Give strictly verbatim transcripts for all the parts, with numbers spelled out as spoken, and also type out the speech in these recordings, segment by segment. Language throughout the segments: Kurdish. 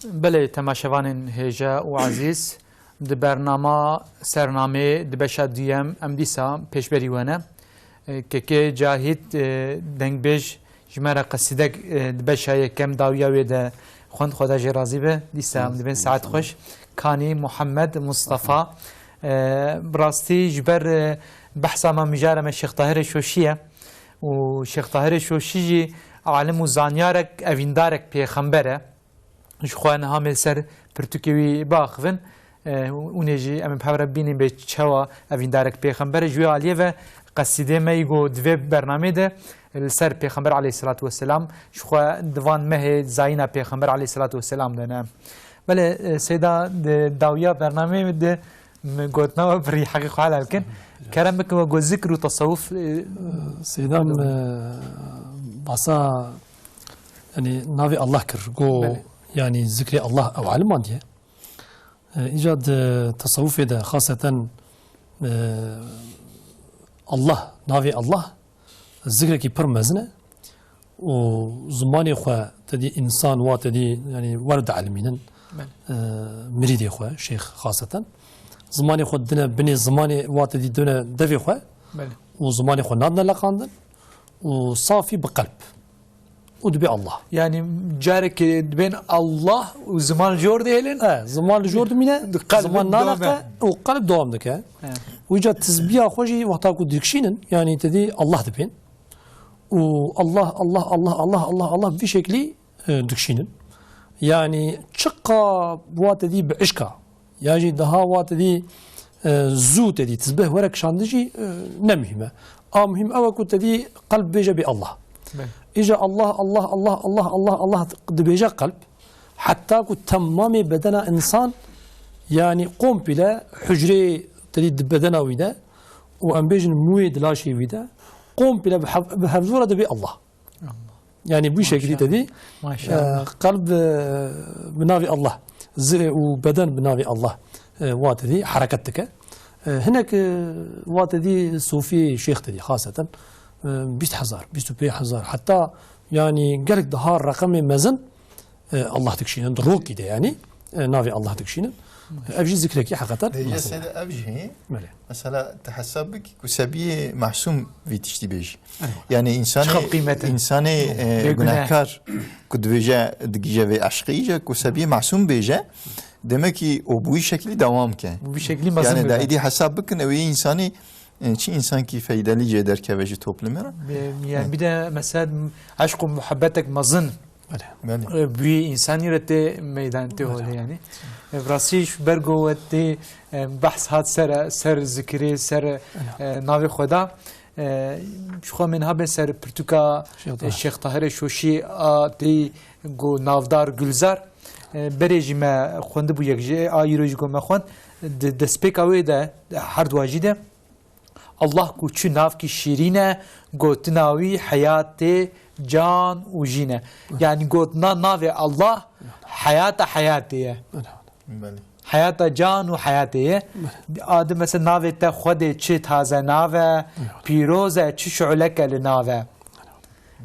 Belê, temaşevanên hêja û ezîz, di bernama Sernamê di beşa duyem em dîsa pêşberî we ne. E, Kekê Cahît, e, dengbêj ji me re qesîdek, e, di beşa yekem dawiya wê de xwend, Xweda jê razî be. Dîsa em dibên saet xweş. Kanî Muhammed Mustafa. E, bi rastî ji ber, e, behsa me mijara me Şêx Tahirê Şoşî ye. Û Şêx Tahirê Şoşî jî alim û zanyarek, evîndarek pêxember e. Ji xwe niha em ê li ser pirtûkê wî biaxivin. E, hûn ê jî em ê bi hev re bînin bê çawa evîndarek pêxember e. Ji wê aliyê ve qesîdê me yî ku di vê bernameyê de li ser Pêxember aleyhisselatu vesselam, ji xwe di van mehê zayîna Pêxember aleyhisselatu vesselam de ne. Belê, e, Seyda, di dawiya bernameyê de min gotina we birî, heqê xwe helal kin. Kerem bikin we got zikr û tesewuf, e, Seyda, min, e, basa, yani, navê Allah kir. Got, Belê. Yani, zikrê Allah ew aliman diye. E, îca di tesewufê de xaseten, e, Allah, navê Allah zikrekî pir mezin e û zimanê xwe te dî însan wa te dî, yani, wer dielmînin, Belê. e, mirîdê xwe, şêx xaseten. Zimanê xwe dine binê zimanê wa te dî dine devê xwe Belê. û zimanê xwe nadine leqandin û safî bi qelb û dibê Allah. Yani carekê dibên Allah û ziman li jor dihêlin. E, ziman li jor dimîne, Qelb ziman dewam naleqe e. û qelb dewam dike. E. Wîca tisbiya xwe jî wexta ku dikişînin, yani te dî Allah dibên. Û Allah, Allah, Allah, Allah, Allah, Allah vî şeklî, e, dikişînin. Yani çiqa wa te dî bi işka, ya jî daha wa te dî, e, zû te dî tizbeh were kişandin jî, e, ne muhîm e. A muhîm ew e ku te dî qelb bêje bê Allah. Belê. Îja Allah, Allah, Allah, Allah, Allah, Allah dibêje qelb. Heta ku temamê bedena însan, yani komple hucreyê te dî di bedena wî de û em bêjin mûyê di laşê wî de, komple bi hev-, bi hevzûra dibê Allah. Allah. Yani bu şekilde Maşallah. dedi, Maşallah. e, kalb, e, bi navê Allah, zirê û beden bi navê Allah, e, wa dedi, hareket dike. E, hinek, e, wa dedi, sofî şêx dedi, xaseten, e, bîst hezar, bîst û pênc hezar, hatta yani gelek daha reqemê mezin, e, Allah dikişînin, di rokî de yani, e, navê Allah dikişînin. Ev jî zikrekî heqeten Hêja mezin e. Seyda, ev jî, Belê. mesela, te hesab bikî ku sebiyê masûm vî tiştî bêjî. Eyvallah. Yani însanê, Çiqas qîmet e. însanê, e, Bêguneh. gunehkar ku dibêje, digije vê eşqî, îja ku sebiyê masûm bêje, demek ki o bu şekilî dewam ke. Bu şekilî mezin Yani da bêje. êdî hesab bikin, ew ê însanî, e, çi însankî feydelî jê derkeve ji toplumê re? Be-, yani Evet. bir de mesela eşq û muhabbetek mezin Belê. Belê. e, bi însanî re tê meydan, tê Belê. holê yani. E, bi rastî ji ber ku we tê, e, behs hat ser, ser zikirê, ser, e, navê Xweda. E, ji xwe min habe ser pirtûka, Şêx e, Tahir. Şêx Tahirê Şoşî a tê ku navdar Gulzar. E, berê jî me xwendibû yek jî, a îro jî ku me xwend. Di destpêka wê de her dua jî de Allah ku çi navkî şîrîn e, gotina wî heyatê can û jîn e. Yani gotina navê Allah heyata heyatê ye. Belê. Heyata can û heyatê ye. A di mesela navê te Xwedê çi taze nav e, pîroz e, çi şu'leke li nav e.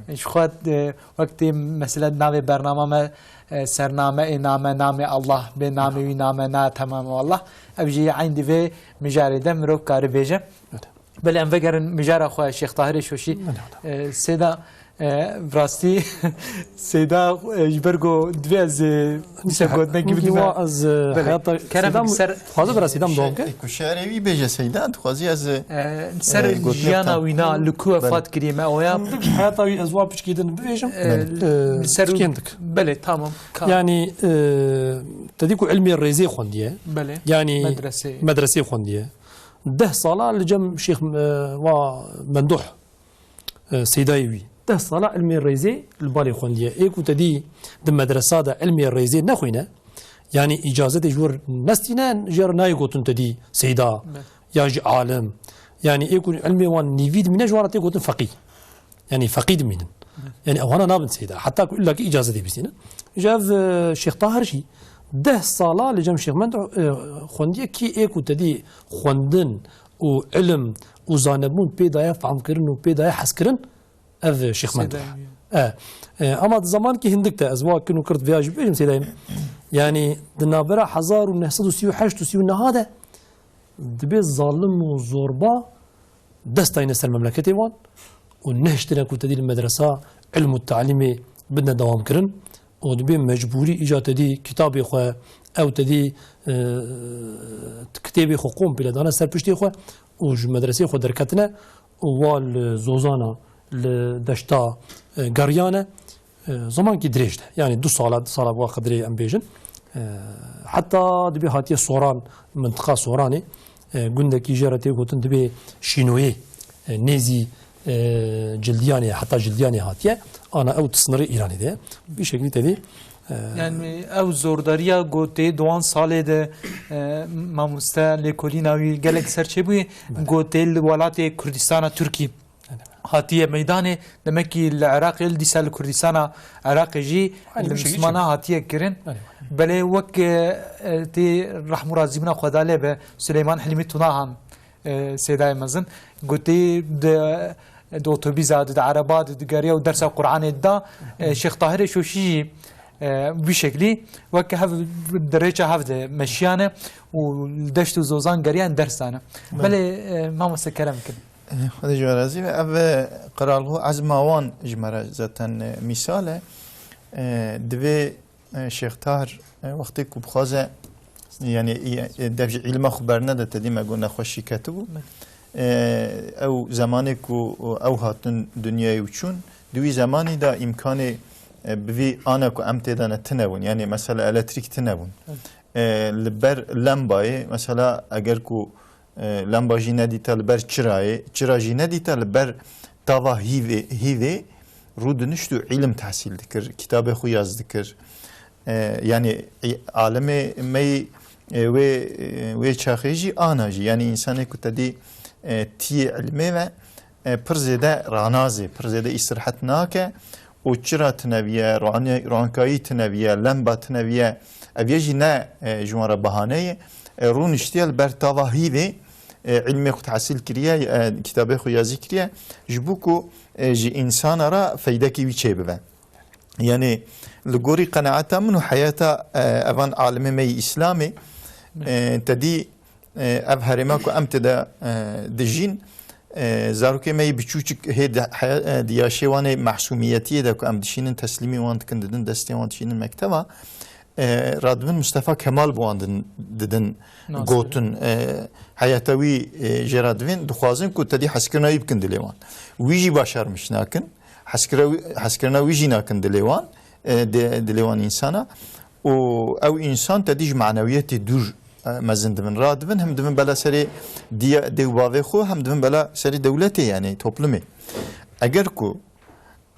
Ji xwe, e, wek tê mesela navê bernama me, e, sername ê name, namê Allah, bê namê wî name na temam Allah. Ev jî eyn di vê mijarê de mirov kari bêje. Evet. Belê em vegerin mijara xwe Şêx Tahirê Şoşî. Evet. E, Seyda, e, bi rastî Seyda, e, ji ber ku divê ez, e, dîsa gotinek Hinkî bidime. wa ez, e, Belê. heyata Kerem Seyda ser Dixwaze bira Seyda min dom ke? Ku şi'rê wî bêje Seyda, dixwazî ez, e, E, ser e, gotinek jiyana te. wîna li ku Belê. wefat kiriye me oya. Heyata wî ez wa piçkî din bibêjim. E, Belê. li ser piçkên dik. Belê, tamam. Ka- Yani, e, te dî ku ilmê rêzê xwendiye. Belê. Yani Medresê. medresê xwendiye. Deh sala li cem Şêx, e, wa Menduh, e, Seydayê wî. Deh sala ilmê rêzê li balê xwendiye. Ê ku te dî di medresa de ilmê rêzê nexwîne, yani îcazetê ji wir nestîne, ji re nayê gotin te dî Seyda, Be. ya jî alim. Yani ê ku ilmê wan nîvî dimîne, ji wan re tê gotin feqî. Yani feqî dimînin. Yani ewana nabin Seyda. Heta ku illa ki îcazetê bistînin. Ji ev, e, Şêx Tahir jî deh sala li cem Şêx Menduh, e, xwendiye kî ê ku te dî xwendin û ilim û zanebûn pê daye fehmkirin û pê daye hezkirin, ev Şêx Menduh. Seyda. E, e, ama di zamankî hindik de ez wa kin û kir vêya jî bibêjim Seydayê. Yanî di navbera hezar û neh sed û sî û heşt û sî û neh de dibê zalim û zorba dest dayne ser memleketê wan û nehiştine ku tedî li medresa ilm û talîmê bidine dewamkirin û dibê mecbûrî îca tedî kitabê xwe, ew tedî, e, kitêbê xwe komple dane ser piştê xwe û ji medresê xwe derketine û wa li Zozana, li deşta, e, Geriyane, e, zemankî dirêj de. Yanî du sala, du sala wa qedrê em bêjin. E, heta dibê hatiye Soran, mintiqa Soranê, e, gundekî jê re tê gotin dibê Şînoyê, e, nêzî, e, Cildiyanê, heta Cildiyanê hatiye. Ana ew di sinirê Îranê de ye. Vî şeklî tedî, e, Yani ew zordariya ku tê di wan salê de, e, mamoste lêkolîna wî gelek ser çêbûye, Belê. ku tê li welatê Kurdistana Tirkî hatiye meydanê, demek ki li Iraqê, li dîsa li Kurdistana Iraqê jî Hani li bu şekilde Mislimana çek. hatiye kirin. Hani. Belê wek, e, e, tê rehm û razîbûna Xweda lê be, Silêman Hilmî Tunahan, e, Sêdayê mezin, gotî di, di otobîza de, di ereba de, digeriya û dersa Qur'anê dida, e, Şêx Tahirê Şoşî jî, e, vî şeklî wek hev di rêça hev de meşiyane û li deşt û zozan geriyan ders dane. Belê. Belê, e, mamoste kerem kin. Xwedê ji we razî be. Ev, e, qiralbû ezma wan ji me re zaten, e, mîsal e. E, divê, e, Şêx Tahir, e, wextê ku bixwaze, yani, e, e, dev ji îlma xwe bernede, te dî me got nexweşî ketibû. E, ew zemanê ku ew hatin dinyayê û çûn, di wî zemanî de îmkanê, e, bi vî ana ku em tê de ne tine bûn. Yani, mesela, elektrîk tine bûn. E, li ber lembayê, mesela, eger ku E, lemba jî nedîta li ber çirayê, çira jî nedîta li ber tava hîvê, hîvê rûdinişt û îlim tehsîl dikir, kitabê xwe yaz dikir. E, yanî, e, alimê me yî, e, wê, e, wê çaxê jî ana jî, yanî însanê ku te dî, e, tiyê ilmê ve, e, pir zêde ranazê, pir zêde îstirhet nake û çira tine viye, ran-, rankayî tine viye, lemba tine viye, ev yê jî ne, e, ji wan re bahane ye. E, rûniştiye li ber tava hîvê, e, îlmê xwe tehsîl kiriye, e, kitabê xwe yazî kiriye, ji bo ku, e, ji însana re feydekî wî çêbibe. Yanî li gorî qenaeta min û heyata, e, evan alimê me yî Îslamê, e, te dî, e, ev herêma ku em tê de, e, dijîn, e, zarokê me yî biçûçik hê di, heya-, e, di yaşê wan ê mehsûmiyetiyê de ku em dişînin, teslîmî wan dikin, didin destê wan, dişînin mekteva, e, radibin Mustafa Kemal bi wan din, didin Nas gotin, e, heyata wî, e, jê re divên, dixwazin ku te dî hezkirina wî bikin dilê wan. Wî jî başarmiş nakin. Hezkira wî, hezkirina wî jî nakin dilê wan, e, di, dilê wan însana. Û ew însan te dî ji manewiyetê dûr, e, mezin dibin. Radibin, hem dibin bela serê diya-, dê û bavê xwe, hem dibin bela serê dewletê, yani toplumê. Eger ku,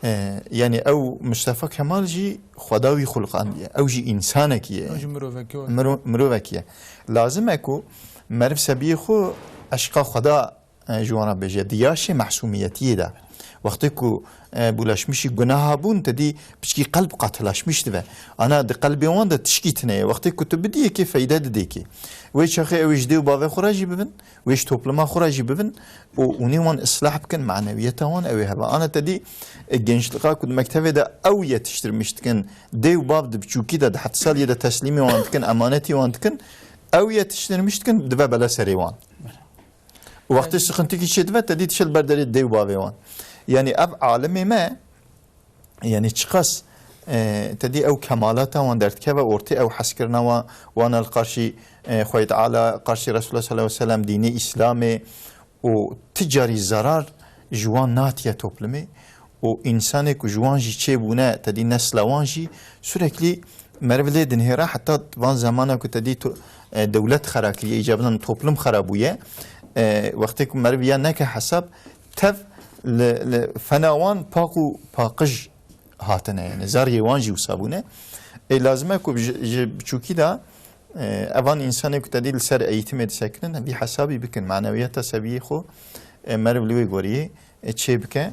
e, yani ew Mustafa Kemal jî Xweda wî xuliqandiye. Ew jî însanekî ye. Ew jî mirovekî ye. Miro-, mirovekî ye. Lazim e ku meriv sebiyê xwe eşqa Xweda e, ji wan re bêje, di yaşê mehsûmiyetiyê de. Wextê ku, e, bulaşmişî gunaha bûn, te dî piçkî qelb qatilaşmiş dibe. Ana di qelbê wan de tişkî tune ye. Wextê ku tu bidî yekê feyde didê kê. Wê çaxê ew ê ji dê û bavê xwe re jî bibin, wê ji topluma xwe re jî bibin û hûnê wan islah bikin, manewiyeta wan ew ê hebe. Ana te dî, e, gençlika ku di mektevê de ew yetiştirmiş dikin, dê û bav di biçûkî de, di heft saliyê de teslîmê wan dikin, emanetî wan dikin, ew yetiştirmiş dikin, dibe bela serê wan. Wextê sıkıntı ki çêdibe, te dî dişe li ber derê dê û bavê wan. Yani ev alimê me, yani çiqas, e, te dî ew kemalata wan derdikeve ortê, ew hezkirina wan, wan li qarşî, e, Xwedê Teala, qarşî Resulullah sallallahu aleyhi ve sellem, dînê Îslamê û ti carî zarar ji wan natiye toplumê. û însanê ku ji wan jî çêbûne, te dî nesla wan jî sürekli meriv lê dinihêre, heta van zemana ku te dî to-, e, dewlet xera kiriye, îca bilan toplum xera bûye. E, wextê ku meriv ya neke hesab, tev li, li fena wan paq û paqij hatine, yani zariyê wan jî wisa bûne. Ê lazim e ku ji, ji biçûkî de, e, evan însanê ku te dî li ser eğitimê disekinin, vî hesabî bikin, manewiyeta seviyê xwe, e, meriv li wê gorî, e, çê bike.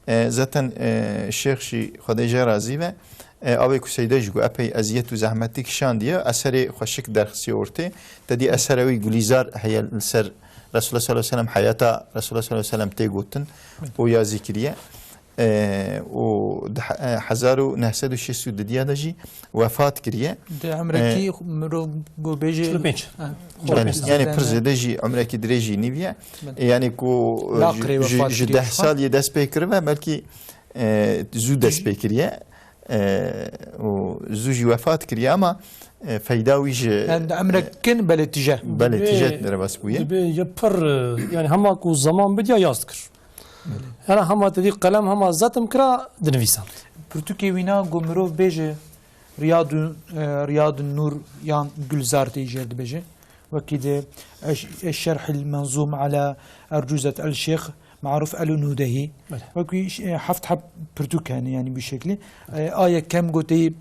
E, zaten, e, Şêx jî Xwedê jê razî be, e, avê ku Seyde jî got, epey eziyet û zehmetî kişandiye, eserê xweşik derxistiye ortê. Te dî esera wî Gulîzar heye li ser Resulullah sallallahu aleyhi ve sellem, heyata Resulullah sallallahu aleyhi ve sellem tê gotin û yazî kiriye. e, û di he-, e, hezar û neh sed û şêst û du diya de jî wefat kiriye. Di emrekî E, mirov go bêje Çil û pênc. E, Belê. Yanî pir zêde jî emrekî dirêj jî nîviye. Belê. Yanî ku, e, Laqrê ji, ji, wefat ji kiriye deh jixwe. Sal yê dest pê kirive, belkî, e, zû dest pê kiriye. E, û zû jî wefat kiriye ama, e, feyda wî ji, Yani di emrek e, kin belê tije. Belê, Dibê, tije derbas bûye. Dibê ya pir, e, yani hema ku zaman bidiya yaz dikir. Belê. Yani hema te dî qelem hema zetim kira dinivîsand. Pirtûkê wîna ku mirov bêje Riyadun, e, Riyadun Nur yan Gülzar tê jêr dibêje. Wekî di Eş-, Eşşerhil Menzûm ala Ercuzet el Şêx Maruf el Nûdehî. Belê. Wekî ş-, e, heft heb pirtûk hene, yani bir şekli. E, a yekem goteyî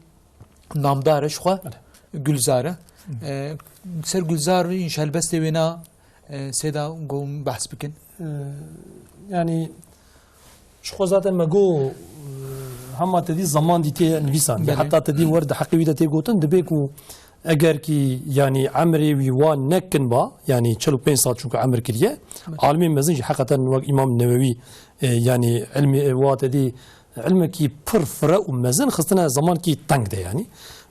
namdar e, ji xwe Belê. Gülzar e. Hı. E, ser Gülzar înşallah helbestê wêna, e, sêda gom behs bikin. E, yani Ji xwe zaten me got, e, hema te dî zaman dî tê nivîsandî. Belê. Heta te dî wer di heqê wî de tê gotin, dibê ku eger kî, yanî emrê wî wan nekin ba, yanî çil û pênc sal çunku emir kiriye, Belê. Alimên mezin jî heqeten wek Îmam Newewî, e, yanî ilmê, e, wa te dî ilmekî pir fire û mezin xistine zemankî teng de yanî.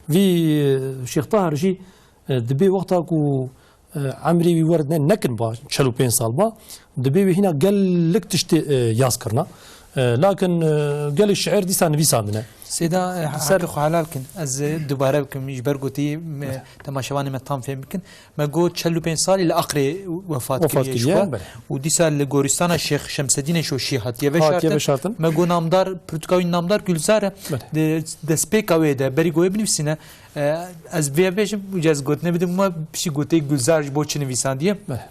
Vî, e, Şêx Tahir jî, e, dibê wexta ku e, emrê wî wer ne, nekin ba, çil û pênc sal ba, dibê wî hîna gelek tiştê, e, yaz kirina. E, lakin, e, gelek şiir dîsa nivîsandine. Sêda, e, Ser heqê xwe helal kin. Ez, e, dubare bikim, ji ber gotî me, Evet. temaşevanê me tam fêm bikin. Me got çil û pênc salî li Aqrê wefat Wefat kiriye kiriye, ji xwe. Belê. Û dîsa li goristana Şêx Şemsedînê Şoşî hatiye Hatiye veşartin. veşartin. Me got namdar, pirtûka wî namdar Gülzar e. Belê. Di destpêka wê de, berî ku wê binivîsîne, E, ez vê bêjim, û ez gotinê bidim, me piştî gotê Gülzar ji bo çi nivîsandiye? Beh.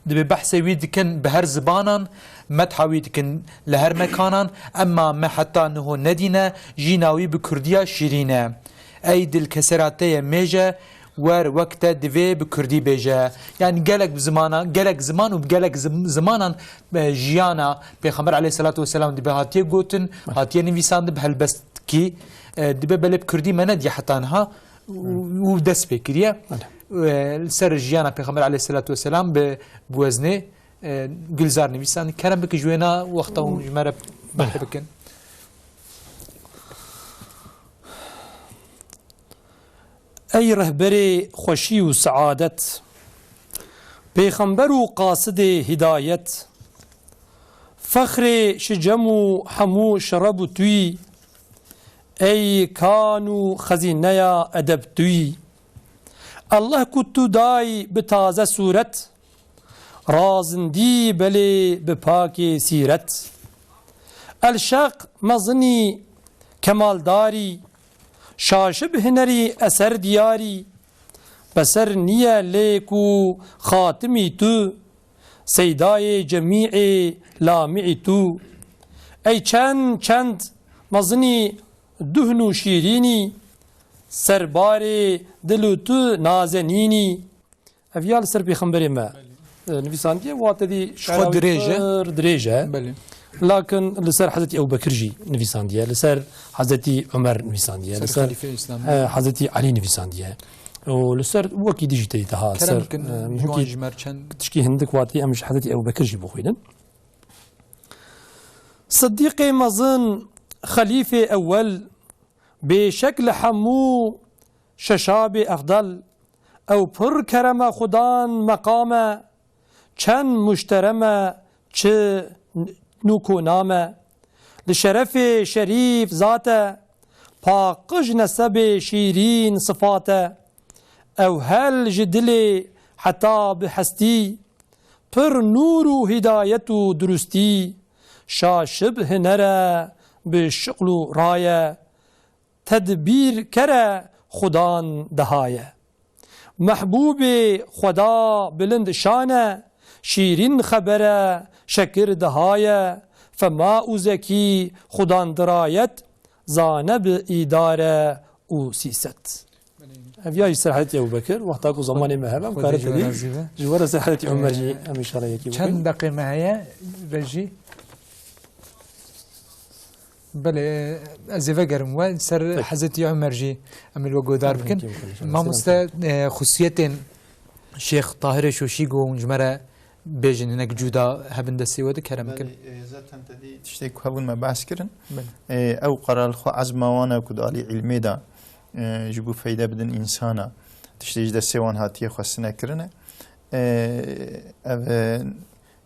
Dibê behsê wî dikin bi her zibanan, metha wî dikin li her mekanan, emma me heta niho nedîne, jîna wî bi kurdiya şîrîn e. Ey dil kesera te ye mêje, wer wek te divê bi kurdî bêje. Yani gelek zimana, gelek ziman û gelek zim-, zimanan, e, jiyana Pêxember aleyhisselatu vesselam dibe hatiye gotin, hatiye nivîsandin bi helbestkî, e, dibe belê bi kurdî me nediye heta niha. û, û dest pê kiriye. Belê. E, li ser jiyana Pêxember aleyhisselatu vesselam bi, bi weznê, e, Gülzar nivîsand. Kerem bike ji wêna wexta hûn ji me re behr Belê. bikin. Ey rehberê xweşî û seadet, pêxember û qasidê hidayet, fexrê şicem û hemû şereb û tûyî, Ey kan û xezîneya edeb tu yî. Allah ku tu dayî bi taze sûret, razindî belê bi pakê sîret. Elşeq mezinî kemaldarî, şaşib hinerî eser diyarî. Beser niye lê ku xatimî tu, seydayê cemî'ê lami'î tu. Ey çend çend mezinî duhn û şîrînî, serbarê dil û tu nazenînî. Ev ya li ser pêxemberê me, e, nivîsandiye, wate dî Ji xwe şarawî dirêj e. pir dirêj e. Belê. Lakin li ser Hezretî Ebu Bekir jî nivîsandiye, li ser Hezretî Omer nivîsandiye, Ser li ser, Xelîfeyê Îslamî. e, Hezretî Elî nivîsandiye. Û li ser wekî dî jî tê daha, li Kerem ser, bikin, e, ji wan wekî ji me re çend tişkî hindik wate em ji Hezretî Ebu Bekir jî bixwînin. Siddîqê mezin, xelîfê ewel, bêşek li hemû şeşabê efdal, ew pir kerem e, xudan meqam e, çend muşterem e, çi nûk û nam e. Li şerefê şerîf zat e, paqij nesebê şîrîn sifat e. Ew hel ji dilê heta bi hestî, pir nûr û hidayet û durustî, şaşib hiner e bi şiql û raye, tedbîrker e xudan dehaye. Mehbûbê Xweda bilind şan e, şîrîn xeber e şekir dehaye, fema û zekî xudan dirayet, zane bi îdare û sîset. Ev ya jî ser Hezretî Ebu Bekir, wexta ku zemanê me hebe, em Xwedê kare ji we tedî razî be. Ji we re ser Hezretî Omer jî Ee, em înşallah yekî çend bikin. Deqê me heye, rejî? Belê, ez ê vegerim we, ser Peki. Hezretî Omer jî em ê li we guhdar bikin. Peki, peki, inşallah. Mamoste, Selam. e, xusiyetên Şêx Tahirê Şoşî ku hûn ji me re bêjin hinek cuda hebin destê we de kerem bikin. Belê, e, zaten te dî tiştê ku hebûn me behs kirin. Belê. E, ew qara li xwe ezma wan e ku di alî îlmê de, e, ji bo feyde bidin însana, tiştê ji destê wan hatiye xwestine kirine. E, ev, e,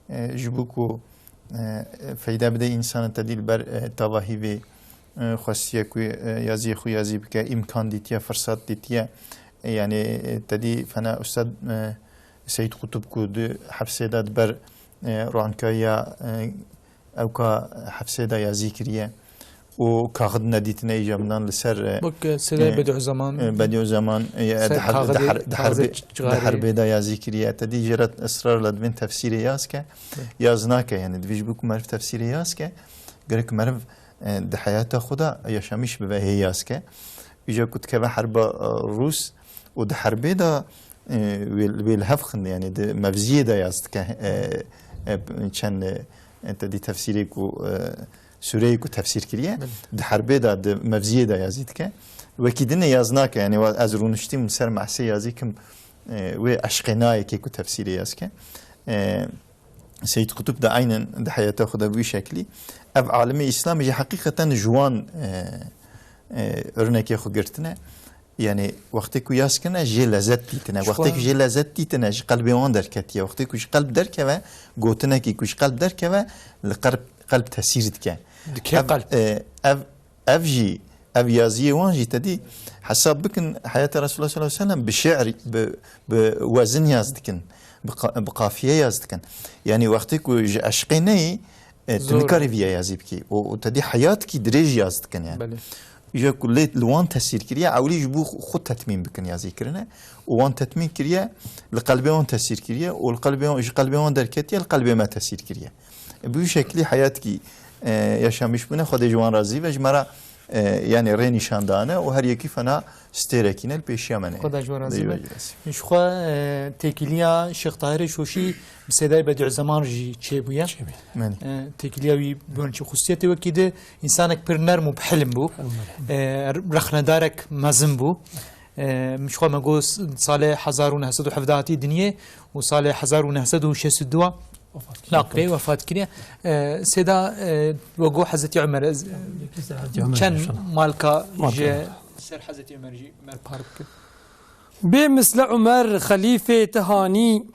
e, ji bo ku, e, feyde bide însana te dî li ber, e, tavahî vê, e, xwestiye ku, e, yaziyê xwe yazî bike, îmkan dîtiye, firsat dîtiye. E, yanî, e, te dî fena Ustad, e, Seyîd Qutub ku di hepsê de di ber, e, ronkaya, e, ewka hepsê de yazî kiriye û kaxid nedîtine îja minan li ser, e, Wek, e, Sêdayê e, Bediüzzaman. e, Bediüzzaman, e, Ser di her-, kaxidê, di her-, di kaxizê herbê, ç-, di çixarê. herbê de yazî kiriye. Te dî jê re israrla divên tefsîrê yaz ke, Hı. yaz nake, yani divê ji bo ku meriv tefsîrê yaz ke, gerek meriv, e, di heyata xwe de yaşamış bibe hê yaz ke. Îja ku dikeve herba, e, Rûs û di herbê de, e, wê, wê li hev xin, yani di mevziyê de yaz dike, e, e, çend, e, te dî tefsîrê ku, e, sûreyê ku tefsîr kiriye, Belê. di herbê de, di mevziyê de yazî dike. Wekî din ê yaz nake, yani wa ez rûniştîm li ser mehsê yazî kim, e, wê eşqê nayê kê ku tefsîrê yaz ke. E, Seyîd Qutub de aynen di heyata xwe de bi wî şeklî. Ev alimê Îslamê jî heqîqeten ji wan, e, e, örnekê xwe girtine. Yani wextê ku yaz kirine jê lezet dîtine. Ji Wextê ku xwe jê lezet dîtine ji qelbê wan derketiye. Wextê ku ji qelb derkeve, gotinekî ku ji qelb derkeve, li qelb, qelb tesîr dike. Dike Ev, qelb. e, ev, ev jî, ev yaziyê wan jî te dî hesab bikin, heyata Resulullah sallallahu aleyhi ve sellem bi şi'r, bi, bi wezin yaz dikin, bi qa-, bi qafiye yaz dikin. Yani wextê ku ji eşqê neyî, e, tu Zor. nikarî viya yazî bikî. Û, û te dî heyatkî dirêj yaz dikin yani. Belê. Îja ku lê li wan tesîr kiriye, ewlî ji bo xwe tetmîn bikin yazî kirine. Û wan tetmîn kiriye, li qelbê wan tesîr kiriye û li qelbê wan, ji qelbê wan derketiye, li qelbê me tesîr kiriye. Bi wî şeklî heyatkî, e, yaşamiş bûne, Xwedê ji wan razî be, ji me re, e, yani rê nîşan dane û her yekî fena stêrekî ne li pêşiya me ne. Xwedê ji wan razî be. Ji xwe, e, têkiliya Şêx Tahirê Şoşî bi Sêdayê Bediüzzaman jî çêbûye. Çêbûye. Menî. E, têkiliya wî bi wan çi xusûsiyetê wekî di, însanek pir nerm û bi hilm bû. Hilm. E, rexnedarek mezin bû. E, min ji xwe me got salê hezar û neh sed û hevdeh hatî dinyê û salê hezar û neh sed û şêst û du Wefat kiriye. Laqrê wefat kiriye. E, Sêda, e, we got Hezretî Umer, ez, Hezretî Umer, çend inşallah. malka Malka. ji ser Hezretî Umer jî me re par bikin. Bê misle Umer xelîfê tihanî,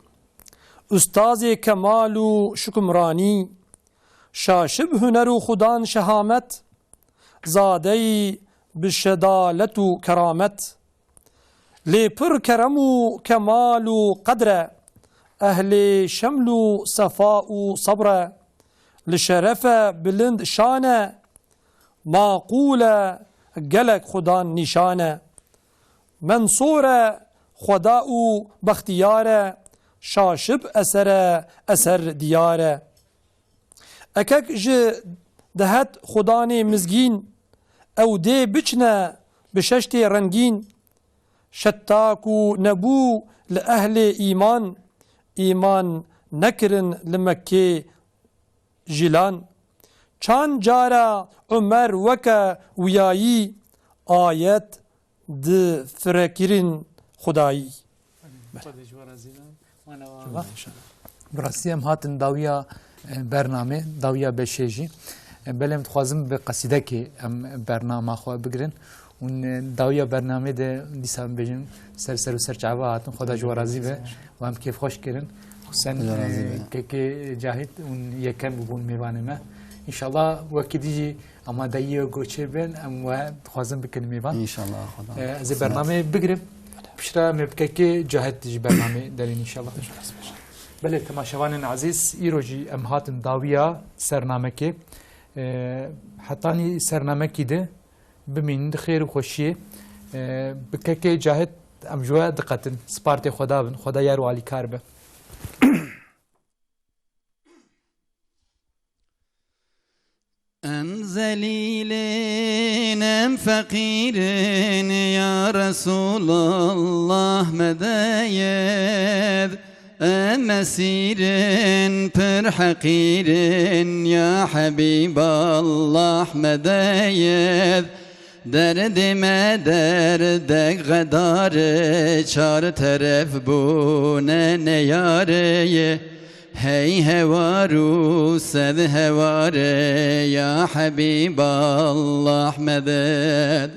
ustazê kemal û şukimranî, şaşib huner û xudan şehamet, zadeyî bi şedalet û keramet. Lê pir kerem û kemal û qedr e, ehlê şeml û sefa û sebr e. Li şeref e bilind şan e, maqûl e gelek xudan nîşan e. Mensûr e xweda û bextiyar e, şaşib eser e eser diyar e. Ekek ji dehet xudanê mizgîn, ew dê biçine bi şeştê rengîn. Şetta ku nebû li ehlê îman, îman nekirin li Mekkê jilan. Çand cara Umer weke wiyayî, ayet di firekirîn xwedayî. Xwedê ji we razî be. Mana we ava. Bi rastî em hatin dawiya, e, bernamê, dawiya beşê jî. E, belê em dixwazin bi qesîdekê em bernama xwe bigirin. Û, e, dawiya bernamê de dîsa em bêjin ser ser û ser çava hatin. Xweda ji we razî be. Û em kêfxweş kirin. Husên, Xweda razî e, be. Kekê Cahit û yekem bûbûn mêvanê me. Înşallah wekî dî jî amadeyî goçê bên, em we dixwazin bikin mêvan. Înşallah, Xweda. E, ez ê bernameyê bigirim. Piştre em ê bi kekê Cahit jî bernameyê derên înşallah. Belê, temaşevanên ezîz, îro jî em hatin dawiya sernamekê. E, hetanî sernamekî de bimînin di xêr û xweşiyê. E, bi kekê Cahit em ji we diqetin. Spartê Xweda bin. Xweda yar û alîkar be. Em zelîlin, em feqîrin, ya Resûlallah, me deyed. Em esîrin, pir heqîrin, ya Hebîballah, me deyed. Derdê me derdek xedar e, çar teref bûne neyar e. Hey hewar û sed heware ya Hebîballah medet.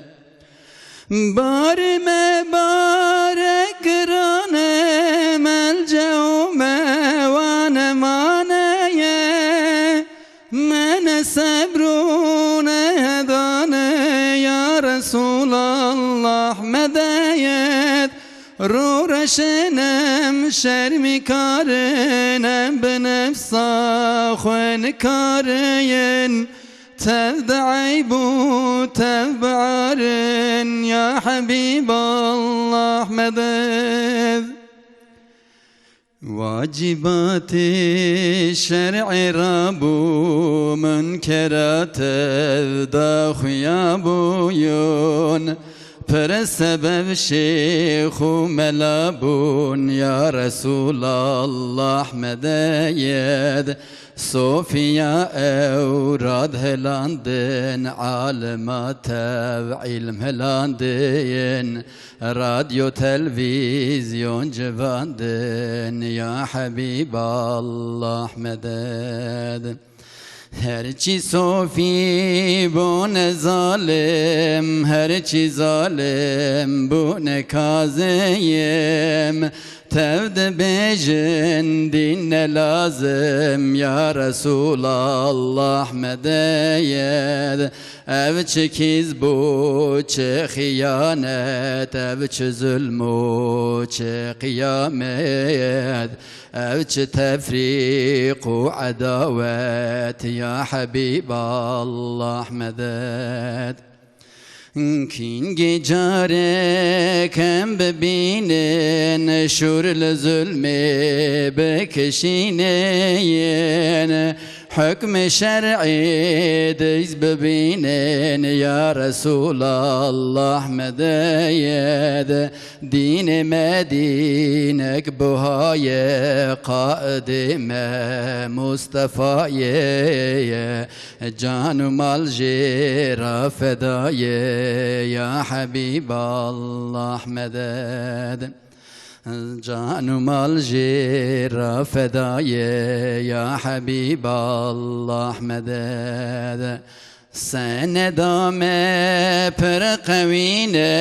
Bar mebarek girane melce û mewane maneye. Me ne sebr û ne hedane ya Resûlallah medeyet. Rûreşin em şermî karin, em bi nefsa xwe nikarin. Tev de eyb û tev biarin ya Hebîballah medet. Wacîbatê şer'ê rabû, munkerat ev daxuya bûyûn. Pir sebeb şêx û mela bûn, ya Resûlallah medeyed. Sofiya ew rad hilandin, alima tev îlm hilandin. Radyo, televîzyon civandin, ya Hebîballah meded. Herçî sofî bûne zalim, herçî zalim bûne kaziyim. Tev dibêjin dîn ne lazim, ya Resûlallah medeyed. Ev çi kîz bû, çi xiyanet, ev çi zulm û çi qiyamet, ev çi tefrîq û edawet, ya Hebîballah medet. Kîngê carek em bibînin, şûr li zulmê bikişînin. Hukmê şer'ê diz bibînin, ya Resûlallah medeyed. Dînê me dînek buha ye, qaidê me Mustefa ye. Can û mal jê re feda ye, ya Hebîballah meded. Can û mal jê re feda ye, ya Hebîballah meded. Seneda me pir qewî ne,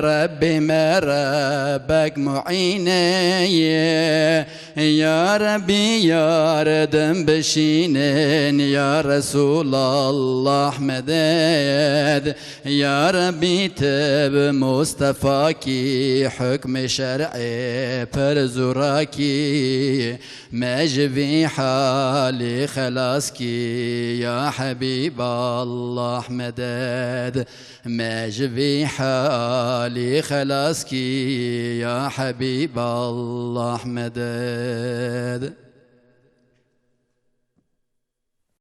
Rebbê me Rebbek muîne ye. Ya Rebbî yardim bişînin, ya Resûlallah meded. Ya Rebbî tu bi Mustefa kî, hukmê şer'ê pir zûra kî. Me ji vî halî xelas kî, ya Hebîballah meded. Me ji vî halî xelas kî, ya Hebîballah meded.